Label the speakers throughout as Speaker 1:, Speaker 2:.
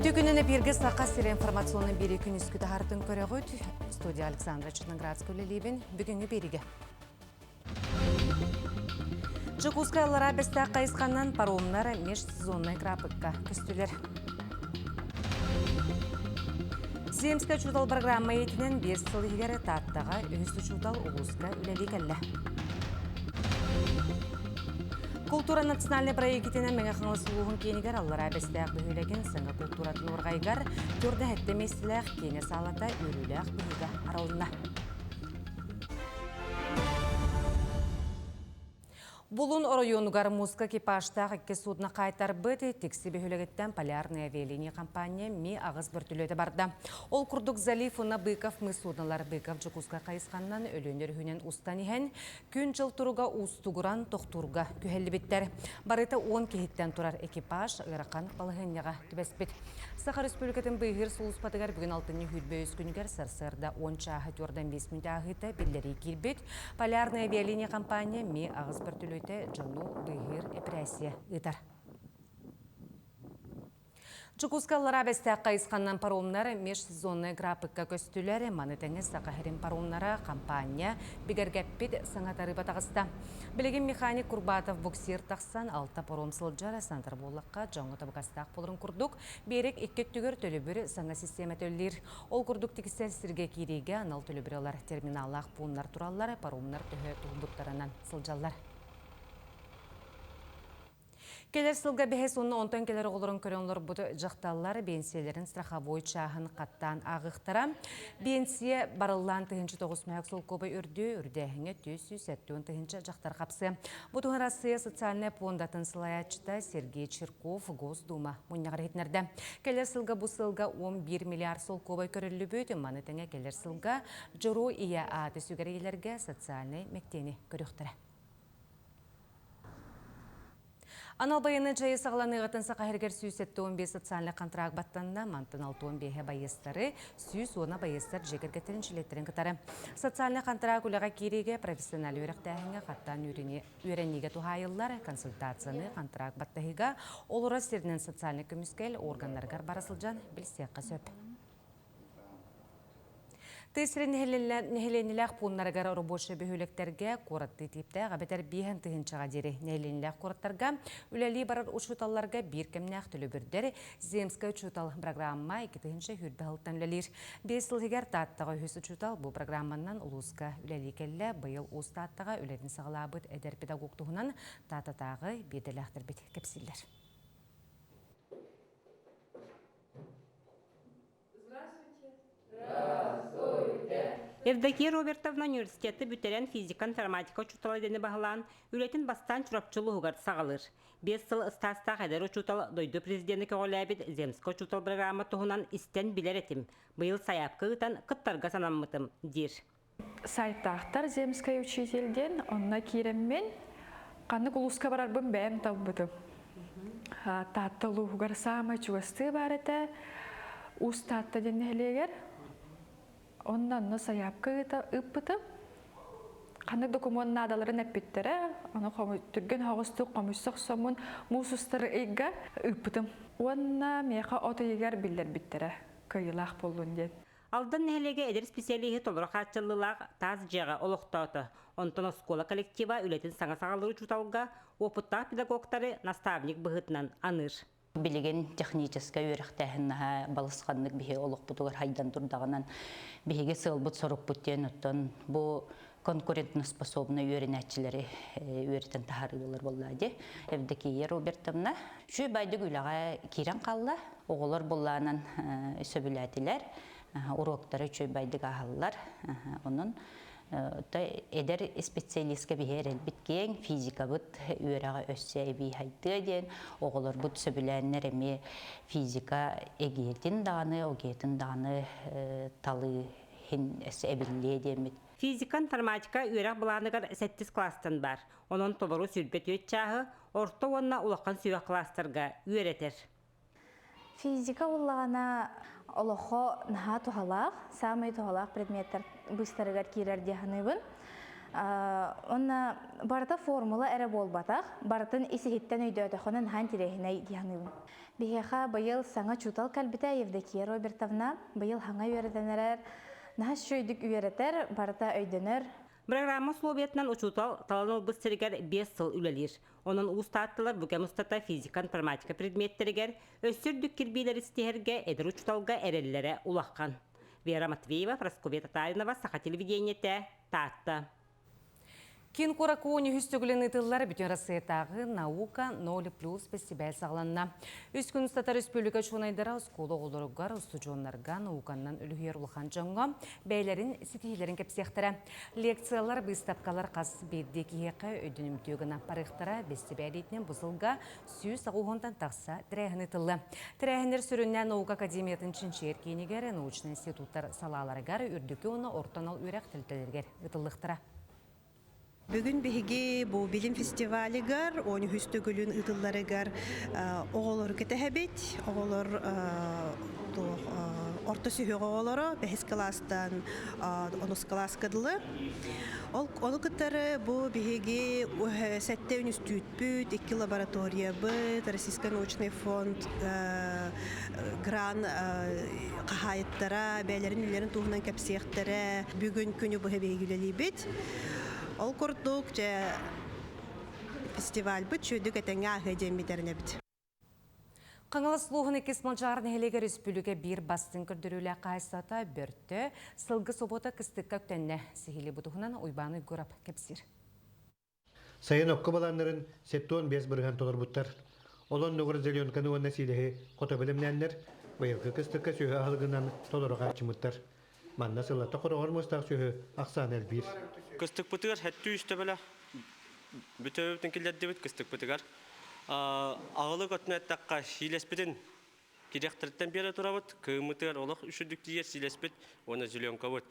Speaker 1: Үтү күнүн эпирге Саха сири информационный бири күнүскү таһартын көрөҕүт. Студия Александра Черноградская үлэлиибин. Бүгүҥҥү бириге. Дьокуускай аллараа Бэстээх хайысханан паромнар межсезоннай кыраапыкка көстүлэр. Земскэй учуутал программа иитинэн 5 сыл иһигэр Тааттаҕа үһүс учуутал улууска үлэлии кэллэ. Култуура национальнай проектинэн Мэҥэ Хаҥалас улууһун киинигэр Аллараа Бэстээх бөһүөлэгин саҥа култууратын уорҕайыгар төрдө сэттэ миэстэлээх киинэ саалата үөрүүлээх быһыыга арылынна. Булун оройуонугар муска экипажтаах икки судно хаайтарбыт Тикси бөһүөлэгиттэн Полярные авиалинии компания Ми-аҕыс бөртөлүөтэ барда. Ол курдук Залив уонна Быков мыс суднолар Быков Дьокуускай хайысханнан Өлүөнэ өрүһүнэн устан иһэн күн-дьыл туруга уустугуран тохтуурга күһэллибиттэр. Барыта 10 киһиттэн турар экипаж ыарахан балаһыанньаҕа түбэспит. Саха Республикатын быыһыыр сулууспатыгар бүгүн алтынньы сүүрбэ үс күнүгэр сарсыарда 10 чааһы 45 мүнөт ааһыыта биллэрии киирбит. Полярная авиалиния компания Ми-аҕыс бөртөлүөтэ дьону быыһыыр эпэрээссийэ ыытар. Дьокуускай Аллараа Бэстээх хайысханнан паромнар межсезоннай графикка көстүлэр. Маны тэҥэ Саха сирин паромнара хампаанньа бигэргэппит саҥа тарыыба таҕыста. Билигин механик Курбатов буксир тахсан алта паром сылдьар сантар буоллахха дьоҥҥо табыгастаах буоларын курдук биэрэк икки өттүгэр төлөбүр саҥа систиэмэ төллүүр. Ол курдук тиксэр сиргэ киириигэ анал төлөбүр ылар терминаллаах пууннар тураллар, паромнар төһө туһбуттарынан сылдьаллар. Кэлэр сылга бэһис уонна онтон кэлэр оҕолорун көрөн олорбут дьахталлар биэнсийэлэрин страховой чааһын хаттаан ааҕыахтара. Биэнсийэ барыллаан 1009 мөһөк солкуобай үрдүө, үрдээһиҥҥэ 470 тыһыынча дьахтар хапсыа. Бу туһунан Арассыыйа социальнай пуондатын салайааччыта Сергей Чирков Госдума мунньаҕар иһитиннэрдэ. Кэлэр сылга бу сылга 11 миллиард солкуобай көрүллүбүт, маны тэҥэ кэлэр сылга Дьоруой ийэ ааты сүгэр ийэлэргэ социальнай мэктиэни көрүөхтэрэ. Анал байыаннай дьайыы саҕаланыаҕыттан Саха сиригэр 175 социальнай контракт баттанна, мантан 65 байыастары, 110 байыастар дьиэ кэргэттэрин чилиэттэрин кытары. Социальнай контракт үлэҕэ киириигэ профессиональнай үөрэхтээһиҥҥэ хаттаан үөрэниигэ туһаайыллар, консультацияны контракт баттаһыыга олорор сиринэн социальнай көмүскэл органнарыгар бара сылдьан билсиэххэ сөп. Тыа сирин нэһилиэнньэлээх пууннарыгар рабочай бөһүөлэктэргэ куораттыы тииптээх эбэтэр биэһэн тыһыынчаҕа диэри нэһилиэнньэлээх куораттарга үлэлии барар учууталларга биир кэмнээх төлөбүрдэр Земскэй учуутал программа 2020 сылтан үлэлиир. Биэс сыл иһигэр Тааттаҕа үһүс учуутал бу программанан улууска үлэлии кэллэ. Быйыл Уус Тааттаҕа үлэтин саҕалаабыт эдэр педагог туһунан Тааттатааҕы биирдэлээхтэрбит кэпсииллэр.
Speaker 2: Евдокия Робертовна университеты бүтэрэн физика-информатика учуутала идэни баһылаан, үлэтин бастаан Чурапчы улууһугар саҕалыыр. Биэс сыл ыстаастаах эдэр учуутал дойду президенэ көҕүлээбит Земскэй учуутал программа туһунан истэн билэр этим, быйыл сайаапка ыытан кыттарга санаммытым, диир.
Speaker 3: Сайтаахтар земскэй учитель диэн онно киирэммин ханнык улууска барарбын бэйэм талбытым. Таатта улууһугар саамай чугастыы баар этэ Уус Таатта диэн нэһилиэгэр. Онно онно сайаапка ыыппытым. Ханнык докумуон наадаларын эппиттэрэ, ону түргэн соҕустук хомуйса охсоммун муус устар ыйга ыыппытым. Уонна миэхэ от ыйыгар биллэрбиттэрэ кыайыылаах буоллун диэн.
Speaker 2: Алдан нэһилиэгэ эдэр специалиһы толору хааччыллыылаах таас дьиэҕэ олохтоото. Онтон оскуола коллектива үлэтин саҥа саҕалыыр учууталга уопуттаах педагогтары наставник быһыытынан аныыр.
Speaker 4: Билигин техническэй үөрэхтээһин наһаа балысханнык биһи олохпутугар хайдан турдаҕынан биһиги сыалбыт-сорукпут диэн оттон бу конкурентноспособнай үөрэнээччилэри үөрэтэн таһаарыылар буолла дии. Евдокия Робертовна үчүгэй байдык үлэҕэ киирэн хаалла. Оҕолор буллаанан сөбүлээтилэр. Уруоктары үчүгэй байдык ааһаллар. Онон эдэр специалистка биһи эрэлбит киэҥ, физикабыт үөрэҕэ өссө эбии хайдыа диэн оҕолорбут сөбүлээннэр эмиэ физика эгиэтин даҕаны, огиэтин даҕаны талыы иһин өссө эбиллиэ диэммит.
Speaker 2: Физика, информатика үөрэх былааныгар сэттис кылаастан баар. Онон толору 24 чааһы орто уонна улахан сүһүөх кылаастарга үөрэтэр.
Speaker 5: Физика буллаҕына олоххо наһаа туһалаах, саамай туһалаах предметтэр быыстарыгар киирэр дии саныыбын. Онна барыта формула эрэ буолбатах, барытын ис-иһиттэн өйдөөтөххүнэ наһаа интириэһинэй дии саныыбын. Биһиэхэ быйыл саҥа учуутал кэлбитэ Евдокия Робертовна. Быйыл хаҥа үөрэтэн эрэр, наһаа үчүгэйдик үөрэтэр, барыта өйдөнөр.
Speaker 2: Программа условиятынан учуутал талан ылбыт сиригэр 5 сыл үлэлиир. Онон уус таатталар бу кэм устата физика, информатика предметтэригэр өссө үрдүк кирбиилэри ситиһэргэ эдэр учууталга эрэллэрэ улахан. Вера Матвеева, Прасковья Татаринова, Саха телевидениетэ, Таатта.
Speaker 1: Киин куоракка үһүс төгүлүн ыытыллар Бүтүн Россиятааҕы «Наука ноль плюс» бэстибээл саҕаланна. Үс күн устата республика учуонайдара оскуола оҕолоругар, устудьуоннарга науканнан үлүһүйэр улахан дьоҥҥо бэйэлэрин ситиһиилэрин кэпсиэхтэрэ. Лекциялар, быыстапкалар хас биирдии киһиэхэ өйдөнүмтүө гына барыахтара. Бэстибээл иитинэн бу сылга 180-тан тахса тэрээһин ыытылла. Тэрээһиннэр сүрүннээн наука академиятын чинчийэр киинигэр, научнай институттар салааларыгар, үрдүкү уонна орто анал үөрэх тэрилтэлэригэр ыытыллыахтара.
Speaker 6: Бүгүн биһиги бу билим фестивалыгар 13 төгүлүн ыытылларыгар оҕолору кэтэһэбит. Оҕолор орто сүһүөх оҕолоро бэһис кылаастан онус кылааска дылы. Ол ону кытары бу биһиги сэттэ үнүстүүппүт, икки лабораториябыт, Российский научный фонд гран хаһаайыттара бэйэлэрин үлэлэрин туһунан кэпсиэхтэрэ. Бүгүн күнү быһа биһиги үлэлиибит. Ол курдук, дьэ, фестивальбыт чүөдүк этэҥҥэ ааһыа диэн эрэнэбит.
Speaker 1: Хаҥалас улууһун иккис Малдьаҕар нэһилиэгэр республика биир бастыҥ көрдөрүүлээх хаһаайыстыбата Бөртө сылгы собуота кыстыкка үктэннэ. Сиһилии бу туһунан Уйбаан Уйгурап кэпсиир.
Speaker 7: Сайын окко балааннарын 75 бырыһан толорбуттар. Ол оннугар зеленканы уонна сиилэһи хото бэлэмнээннэр, быйылгы кыстыкка сүөһү аһылыгынан толору хааччыммыттар. Манна сыллата хороҕор муостаах сүөһү ахсаана элбиир.
Speaker 8: Кыстыкпытыгар хэттүү үстэ бүтөбүтүн киллэрдибит кыстыкпытыгар. Аҕылык өттүнэн эттэххэ, сиилэспитин кириэхтэриттэн биэрэ турабыт, кыыммытыгар олох үчүгдүк тиийэр сиилэспит уонна зеленкабыт.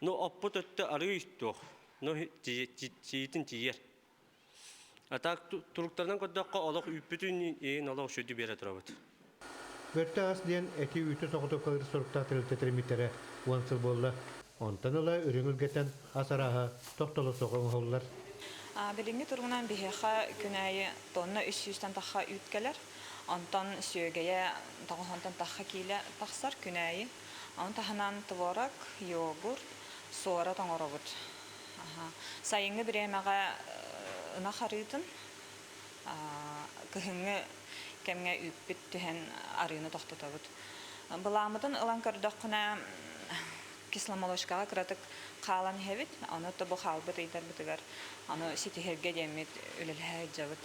Speaker 8: Ну, оппут өттө арыы туох, ну, тиийитин тиийэр. А так туруктарынан көрдөххө, олох үүппүтүн иин олох үчүгдүк биэрэ турабыт.
Speaker 7: Бөртө ас диэн эти үүтү соҕотуопкалыыр соруктаах тэрилтэ тэриммиттэрэ уон сыл буолла. Онтон ыла үрүҥ үргэтэн ас арааһа тохтоло суох оҥоһуллар.
Speaker 9: Билиҥҥи туругунан биһиэхэ күн аайы тонна үс сүүстэн тахха үүт кэлэр. Онтон сүөгэйэ тоҕуһунтан тахха киилэ тахсар күн аайы. Ону таһынан творог, йогурт, суорат оҥоробут. Сайыҥҥы бириэмэҕэ ынах арыытын, кыһыҥҥы кэмҥэ үүппүт түһэн арыыны тохтотобут. Былааммытын ылан көрдөххүнэ, кисломолочкаҕа кыратык хаалан иһэбит. Ону бу хаалбыт ыйдарбытыгар аны ситиһэргэ диэммит үлэлэһэ сылдьабыт.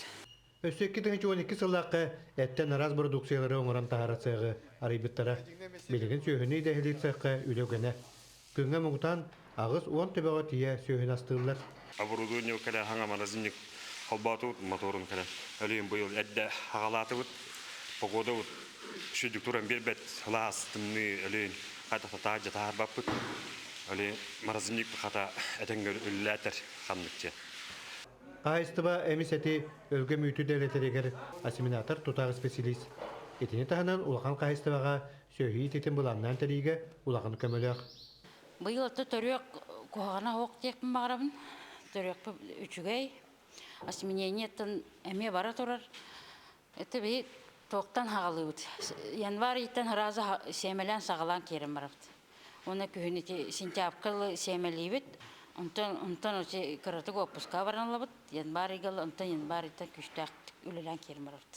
Speaker 7: Өссө 2012 сыллаахха эттэн араас бородууксуйалары оҥорон таһаарар сыаҕы арыйбыттара. Билигин сүөһүнү идэһэлиир сыахха үлэ үгэнэ. Күҥҥэ муҥутаан 80 төбөҕө тиийэ сүөһүнү астыыллар.
Speaker 8: Оборудование кэлэ хаҥа морозильник холбоотубут, моторун кэлэ. Өлүйүн быйыл эрдэ хаҕалаатыбыт. Погода сүдүк туран биэрбэт сылаас тымныы өлүйүн хайдах таһырдьа таһаарбаппыт. Өлүйүн морозильник хата этэҥҥэ үллээтэр ханныкчы.
Speaker 7: Хаһаайыстыба эмис эти өлгөм үүтү дэлэтэригэр осеменатор тутаах специалист. Итини таһынан улахан хаһаайыстыбаҕа сүөһү иитиитин былааннаан тэрийиигэ улахан көмөлөөх.
Speaker 10: Быйыл ото төрүөх куһаҕана суох диэхпин баҕарабын. Төрүөхпүт үчүгэй. Осеменениеттан эмиэ бара турар. Это биһи туохтан хаҕалыыбыт. Январь ыйтан сразу сиэмэлээн саҕалаан киирэн барабыт. Уонна күһүн ити сентябрьга сиэмэлиибит. Онтон онтон ити кыратык уоппускаҕа баран ылабыт. Январь ыйга онтон январь ыйтан күүстээхтик үлэлээн киирэн барабыт.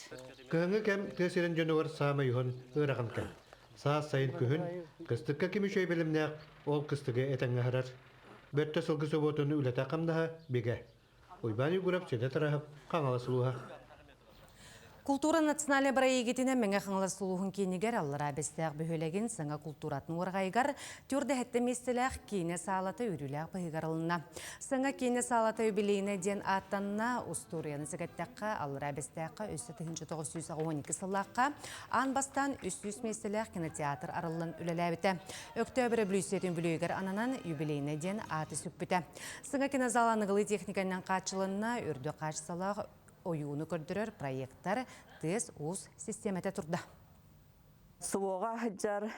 Speaker 7: Кыһыҥҥы кэм тыа сирин дьонугар саамай уһун ыарахан кэм. Саас, сайын, күһүн кыстыкка ким үчүгэй бэлэмнээх, ол кыстыгы этэҥҥэ аһарар. Бөртө сылгы собуотун үлэтэ-хамнаһа бигэ. Уйбаан Егоров, Чэдэ Тараһап, Хаҥалас улууһа.
Speaker 1: Култуура национальнай бырайыагитинэн Мэҥэ Хаҥалас улууһун киинигэр Аллараа Бэстээх бөһүөлэгин саҥа култууратын уораҕайыгар түөрт миэстэлээх киинэ саалата үөрүүлээх быһыыгар ылынна. Саҥа киинэ саалата юбилейнай диэн ааттанна. Устуоруйаны сэгэттэххэ, Аллараа Бэстээххэ өссө 1912 сыллаахха аан бастаан 300 миэстэлээх кинотеатр арыллан үлэлээбитэ. Өктөөп өрөбүлүүссүйэтин үбүлүөйүгэр ананан юбилейнай диэн ааты сүкпүтэ. Саҥа кинозал аныгылыы техниканан хааччылынна, үрдүк хаачыстыбалаах ойууну көрдөрөр проектор тыас-уус систиэмэтэ турда.
Speaker 11: Суоҕа сылдьар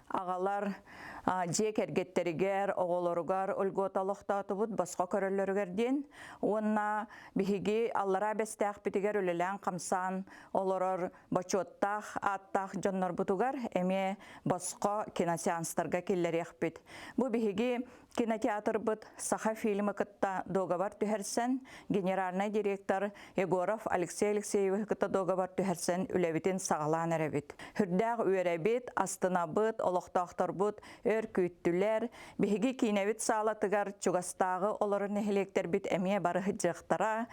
Speaker 11: аҕалар. Дьиэ кэргэттэригэр, оҕолоругар льгота олохтоотубут босхо көрөллөрүгэр диэн. Уонна биһиги Аллараа Бэстээхпитигэр үлэлээн-хамсаан олорор бочуоттаах ааттаах дьоннорбутугар эмиэ босхо киносеанстарга киллэриэхпит. Бу биһиги кинотеатрбыт Саха фильмы кытта дуогабар түһэрсэн, генеральнай директор Егоров Алексей Алексеевиһы кытта дуогабар түһэрсэн үлэбитин саҕалаан эрэбит. Үрдээх үөрэбит, астынабыт, олохтоохторбут өр күүттүлэр. Биһиги киинэбит саалатыгар чугастааҕы олорор нэһилиэктэрбит эмиэ бары сылдьыахтара.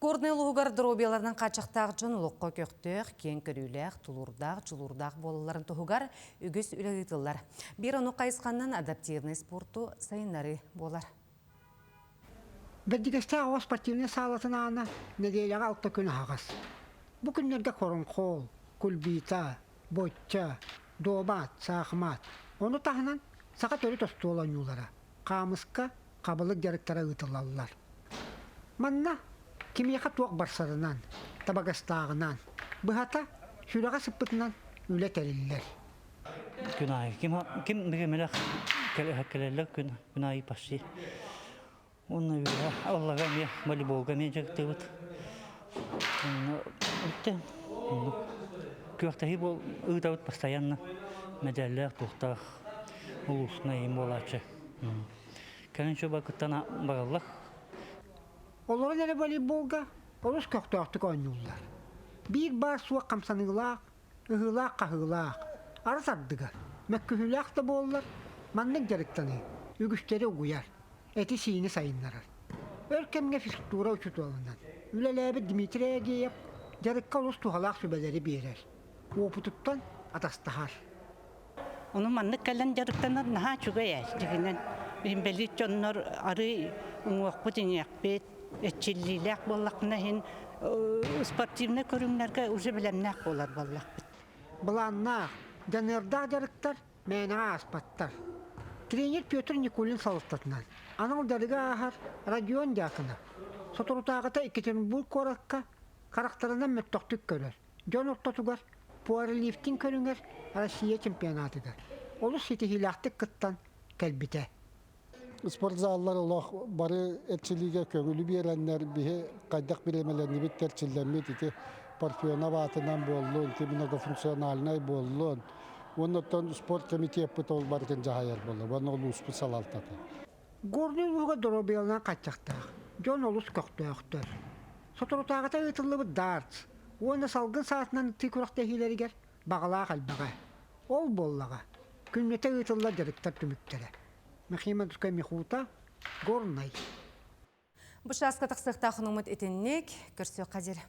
Speaker 1: Горнай улууһугар доруобуйаларынан хааччахтаах дьон олоххо көхтөөх, киэҥ көрүүлээх, тулуурдаах, дьулуурдаах буолалларын туһугар үгүс үлэ ыытыллар. Биир оннук хайысханан адаптивнай спорту сайыннарыы буолар.
Speaker 12: Бэрдигэстээх оҕо спортивнай саалатын аана нэдиэлэҕэ алта күн аһаҕас. Бу күннэргэ коронхол, кульбита, бочча, дуобат, саахымат, ону таһынан саха төрүт остуол оонньуулара, хаамыска, хабылык дьарыктара ыытыллаллар. Манна кимиэхэ туох барсарынан, табыгастааҕынан, быһата, сүрэҕэ сыппытынан үлэ тэриллэр.
Speaker 13: Күн аайы ким ким бигэмэлэх кэлэллэр күн күн аайы почти. Уонна үөһэ аллага эмиэ волейболга эмиэ дьарыктыыбыт. Үттэ күрэхтэһии буол ыытабыт постоянно мэдээллээх туохтаах улуусна им буолааччы. Кэлин чуба кыттан бараллар.
Speaker 12: Олорон эрэ волейболга олус көхтөөхтүк оонньууллар. Биир баар суох хамсаныылаах, ыһыылаах-хаһыылаах, арыс ардыгар, мөккүһүүлээх да буоллар, маннык дьарыктаныы үгүстэри угуйар, эти-сиини сайыннарар. Өр кэмҥэ физкультура учууталынан үлэлээбит Дмитрий Агеев дьарыкка олус туһалаах сүбэлэри биэрэр, уопутуттан атастаһар.
Speaker 14: Ону маннык кэлэн дьарыктанар наһаа үчүгэй ээ, дьиҥинэн. Инбэлиит дьоннор арыый уҥуохпут-иҥиэхпит, эрчиллиилээх буоллахпына иһин спортивнай көрүҥнэргэ уже бэлэмнээх буолар буоллахпыт.
Speaker 12: Былааннаах, дьаныардаах дьарыктар мээнэҕэ ааспаттар. Тренер Петр Никулин салалтатынан анал дьарыгы ааһар Родион Дьяконов соторутааҕыта Екатеринбург куоракка харахтарынан мөлтөхтүк көрөр, Дьон ортотугар пауэрлифтинг көрүҥэр Россия чемпионатыгар олус ситиһиилээхтик кыттан кэлбитэ.
Speaker 15: Спортзаллар олох бары эрчиллиигэ көҥүлү биэрэннэр биһи хайдах бириэмэлэннибит эрчиллэммит ити Парфенов аатынан буоллун, ити многофункциональнай буоллун. Уонна оттон спорт комитеппыт ол барытын дьаһайар буолла, уонна улууспут салалтата.
Speaker 12: Горнай улууһугар доруобуйаларынан хааччахтаах дьон олус көхтөөхтөр. Соторутааҕыта ыытыллыбыт дартс уонна салгын саатынан ытыы күрэхтэһиилэригэр баҕалаах элбэҕэ. Ол буоллаҕа, күннэтэ ыытыллар дьарыктар түмүктэрэ. Михимовскай Михута, Горнай.
Speaker 1: Бу чааска тахсыахтаах хонуммут итинник, көрсүөххэ диэри.